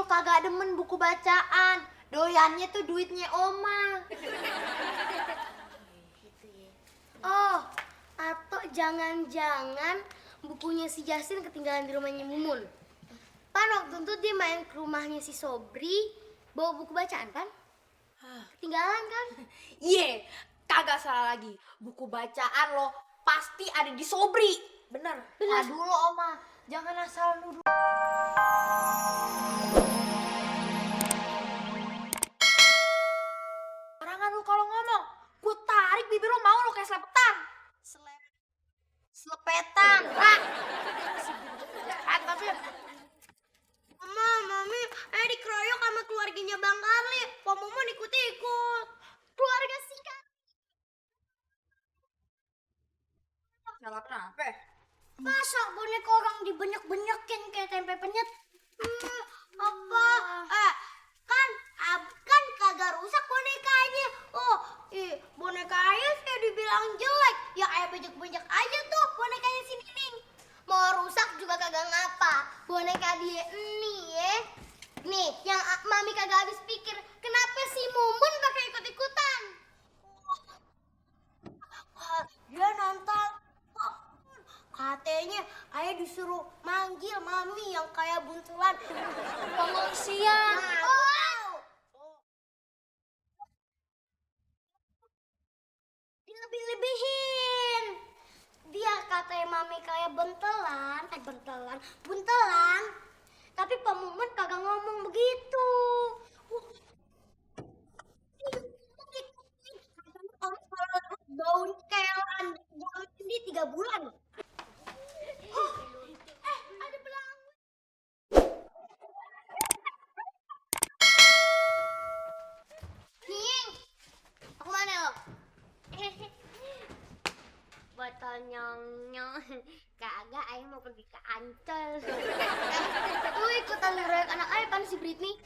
tuh kagak demen buku bacaan. Doyannya tuh duitnya Oma. Gitu ya. Oh, atau jangan-jangan bukunya si Jasin ketinggalan di rumahnya Mumun. Pan waktu itu dia main ke rumahnya si Sobri, bawa buku bacaan kan? Ketinggalan kan? Iya, kagak salah lagi. Buku bacaan lo pasti ada di Sobri. Bener. Aduh lo Oma, jangan asal nuduh. Barangan lu kalau ngomong, gue tarik bibir lo, mau lo kayak selepetan. Selepetan. Ah, Tapi Mami, dikeroyok sama keluarganya Bang Karli. Pak Mumun ikut-ikut. Keluarga Sika. salah kenapa? Masa boneka orang dibanyak-banyakin kayak tempe penyet? Apa? Kan kagak rusak bonekanya. Oh, bonekanya saya dibilang jelek. Ya kayak bejek-bejek aja tuh bonekanya si Nining. Mau rusak juga kagak ngapa. Boneka dia ini ya. Nih, yang Mami kagak habis pikir. Kenapa si Mumun pakai ikut-ikutan? Dia nonton. Katanya ayah disuruh manggil Mami yang kayak buntelan. Pengungsian. Dilebih-lebihin. Dia katanya Mami kayak buntelan. Tapi Pak Mumun kagak ngomong begitu. Daun kelan jangan ini 3 bulan. Ada belang. Ning, aku mana lo? Botol nyong-nyong. Kagak, ayah mau pergi ke Ancol. Lu ikutan ngeroyok anak ayah kan si Britney?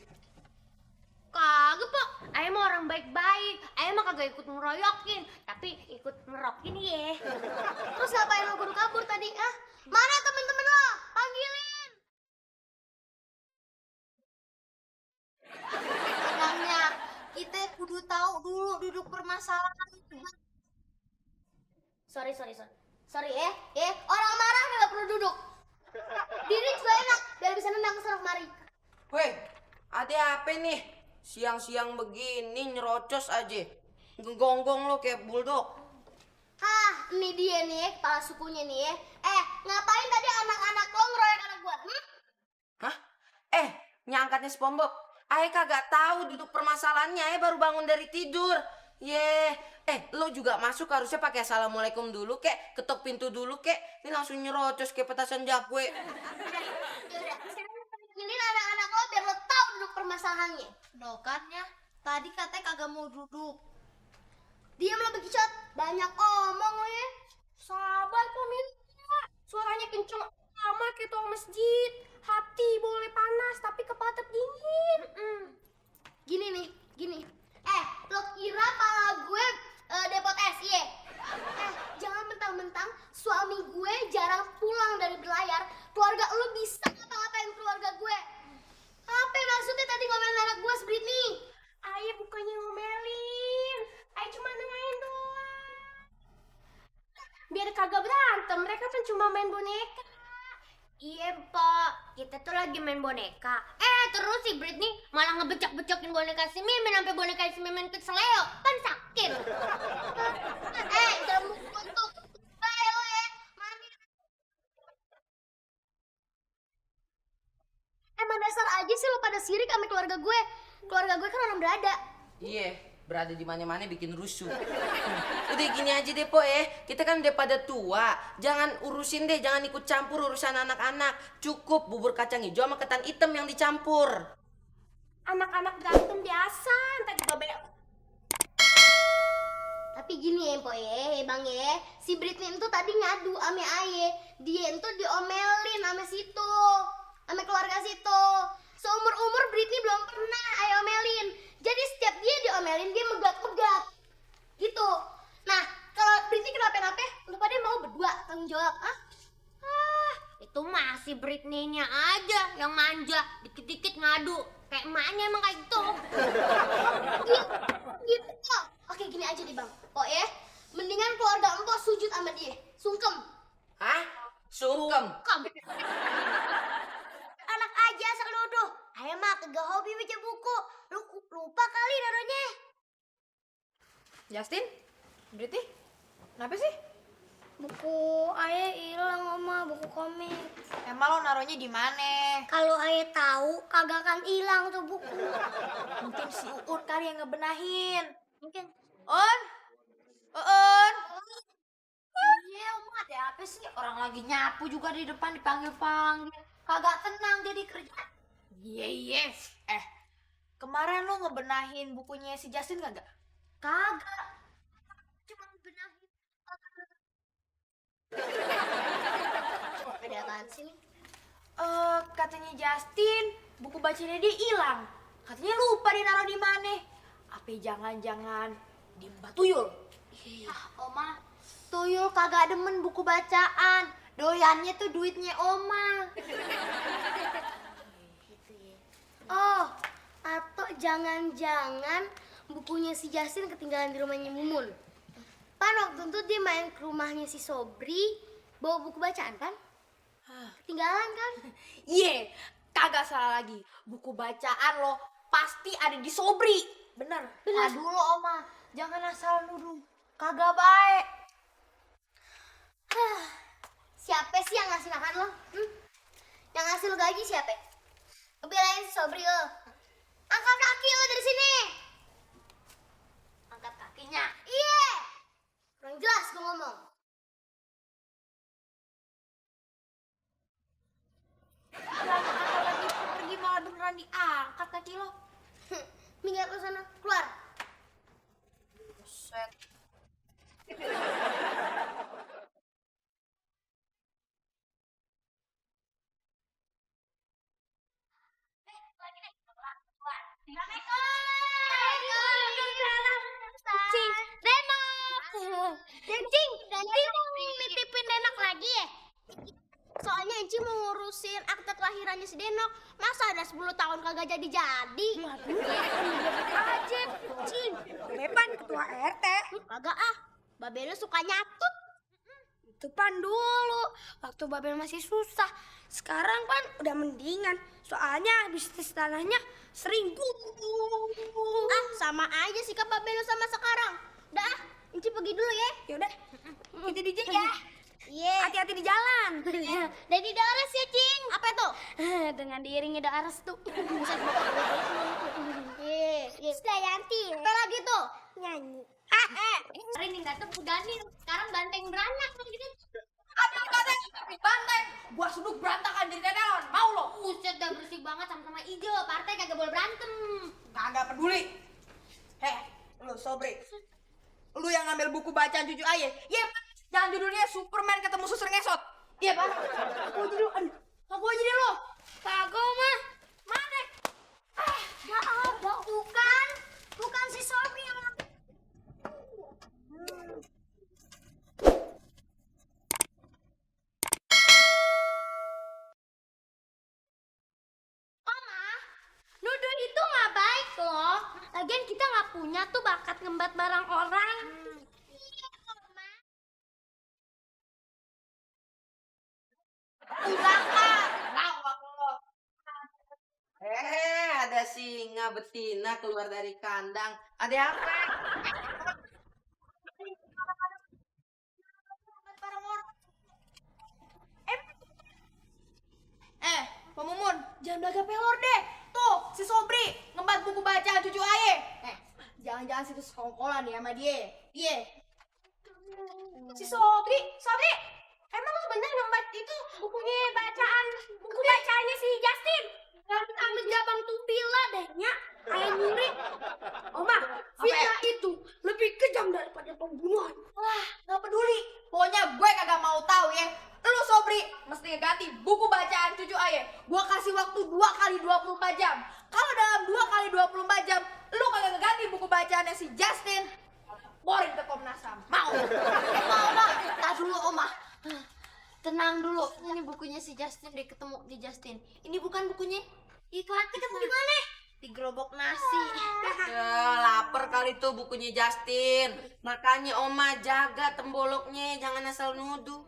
Kagak, Pak. Ayah mau orang baik-baik. Ayah mah kagak ikut ngeroyokin, tapi ikut ngerokin ya. Terus ngapain lo kudu kabur tadi, ah? Mana temen-temen lo? Panggilin. Makanya kita kudu tahu dulu duduk permasalahan. Sorry ya. Orang marah nggak perlu duduk. Diri juga enak, biar bisa nendang ke sana kemari. Weh, ada apa nih? Siang-siang begini nyerocos aja. Ngegonggong lo kayak bulldog. Ini dia nih, kepala sukunya nih ya. Ngapain tadi anak-anak lo ngeroyok anak gua? Hah? Nyangkatnya SpongeBob. Ayah kagak tahu duduk permasalahannya, ayah baru bangun dari tidur. Lo juga masuk harusnya pakai assalamualaikum dulu, kek, ketok pintu dulu, kek. Ini langsung nyerocos kayak petasan jakwe. Ini anak-anak lo biar lo tahu duduk permasalahannya. Dokannya, tadi katanya kagak mau duduk. Diam lo bekicot, banyak omong lo ya. Sabar pemirsa, suaranya kenceng amat kayak tuang masjid. Hati boleh panas tapi kepala tetap dingin. Gini. Lo kira pala gue depot es, iya? Jangan mentang-mentang suami gue jarang pulang dari berlayar, keluarga lo bisa ngapa-ngapain keluarga gue. Apa maksudnya tadi ngomelin anak gue, Britney? Ayah bukannya ngomelin, ayah cuma nengahin doang. Biar kagak berantem, mereka kan cuma main boneka. Iya, Pak. Kita tuh lagi main boneka. Terus si Britney malah ngebecek-becekin boneka si Mimin sampai boneka si Mimin keseleo. Kan sakit. Jangan kutuk. Baik lo ya. Mami. Emang dasar aja sih lo pada sirik sama keluarga gue. Keluarga gue kan orang berada. Iya, berada di mana-mana bikin rusuh. Udah gini aja deh, Po, kita kan udah pada tua. Jangan urusin deh, jangan ikut campur urusan anak-anak. Cukup bubur kacang hijau sama ketan hitam yang dicampur. Anak-anak berantem biasa, entar juga Tapi gini ya, Po Bang ya. Si Britney itu tadi ngadu ame aye. Dia itu diomelin sama situ. Sama keluarga situ. Seumur-umur Britney belum pernah aye omelin. Jadi setiap dia diomelin, dia megap-megap. Gitu. Nah, kalau Britney kenapa-napa, lu pada mau berdua tanggung jawab, itu Itu masih Britney-nya aja yang manja, dikit-dikit ngadu. Kayak emaknya emang kayak gitu. Gitu. Oke, gini aja deh, Bang. Oh ya, mendingan keluarga empok sujud sama dia. Sungkem. Hah? Sungkem. Anak aja asal nuduh. Ayo mah kagak hobi baca buku. Lu lupa kali naruhnya. Justin, Britney, kenapa sih? Buku ayah hilang, Oma, buku komik. Emang lo naruhnya di mana? Kalau ayah tahu, kagak akan hilang tuh buku. Mungkin si Uun kali yang ngebenahin. Mungkin. Un, Uun. Iya, Oma, ada apa sih? Orang lagi nyapu juga di depan dipanggil-panggil. Kagak tenang jadi kerja. Iya. Kemarin lo ngebenahin bukunya si Justin kagak? Kagak. Cuma benahin. Ada apaan sih? Katanya Justin, buku bacanya dia hilang. Katanya lupa dia naruh di mana. Apa jangan-jangan di Mbak Tuyul? Oma, Tuyul kagak demen buku bacaan. Doyannya tuh duitnya Oma. Oh, atau jangan-jangan bukunya si Justin ketinggalan di rumahnya Mumun. Pan waktu itu dia main ke rumahnya si Sobri, bawa buku bacaan kan? Ketinggalan kan? Iya, kagak salah lagi. Buku bacaan lo pasti ada di Sobri. Bener. Aduh lo Oma, jangan asal nuduh. Kagak baik. Siapa sih yang ngasih makan lo? Yang ngasih lo gaji siapa? Ngebelain si Sobri lo. Angkat kaki lo dari sini. Angkat kakinya. Iya. Kurang jelas gue ngomong. Lagi pergi malah beneran diangkat kaki lo. Minggat lo sana, keluar. Buset. Cing, Denok. Cing, mau nitipin Denok lagi ya? Soalnya Enci mau ngurusin akte kelahirannya si Denok. Masa ada 10 tahun kagak jadi-jadi? Aja, Cing. Bepan ketua RT. Kagak ah. Babe lu suka nyatut. Itu Pan dulu, waktu Babel masih susah. Sekarang Pan udah mendingan. Soalnya bisnis tanahnya sering Ah, sama aja sikap Babe lu sama sekarang. Dah, Enci pergi dulu ya. Yaudah, kita DJ ya. Iya. Hati-hati di jalan. Dari Doares ya, Cing. Apa tuh? Dengan diiringi doa restu. Iya. Dayanti. Apa lagi tuh? Nyanyi. Hari ini dateng Pudanin. Sekarang ganteng beranak gitu. Aduh katanya banteng. Gua suduk berantakan jadi tetelan. Mau lo? Buset dah bersih banget sama-sama ijo. Partai kagak boleh berantem. Kagak peduli. Lu Sobri. Lu yang ngambil buku bacaan cucu ayah. Iya, jangan judulnya Superman ketemu suster ngesot. Iya, Pak. Aku aja dulu. Aku aja deh lo. Kagak mah. Mana? Ya ada, bukan. Bukan si Sobri yang Nuduh itu nggak baik loh. Lagian kita nggak punya tuh bakat ngembat barang orang. Iya, Mama. Lawak lo. Ada singa betina keluar dari kandang. Ada apa? Pak Mumun, jangan belaga pelor deh. Tuh, si Sobri ngembat buku bacaan cucu ayah. Jangan-jangan situ sekongkolan ya sama dia. Iya. Si Sobri, emang lo bener ngembat itu bukunya bacaan, buku bacaannya si Justin? Yang ambil jabang tuh villa dehnya. Kayak nyuri. Oma, Villa itu lebih kejam daripada pembunuhan. Wah, nggak peduli. Pokoknya gue kagak mau tahu ya. Lu Sobri mesti ngeganti buku bacaan cucu ayah. Gue kasih waktu 2 kali 24 jam. Kalau dalam 2 kali 24 jam lu kagak ngeganti buku bacaannya si Justin, laporin ke Komnas HAM. Mau? Mama, tar dulu Oma. tenang dulu. Ini bukunya si Justin deh, ketemu di Justin. Ini bukan bukunya. Iklan ketemu di mana? Di gerobak nasi. Ya, lapar kali tuh bukunya Justin. Makanya Oma jaga temboloknya, jangan asal nuduh.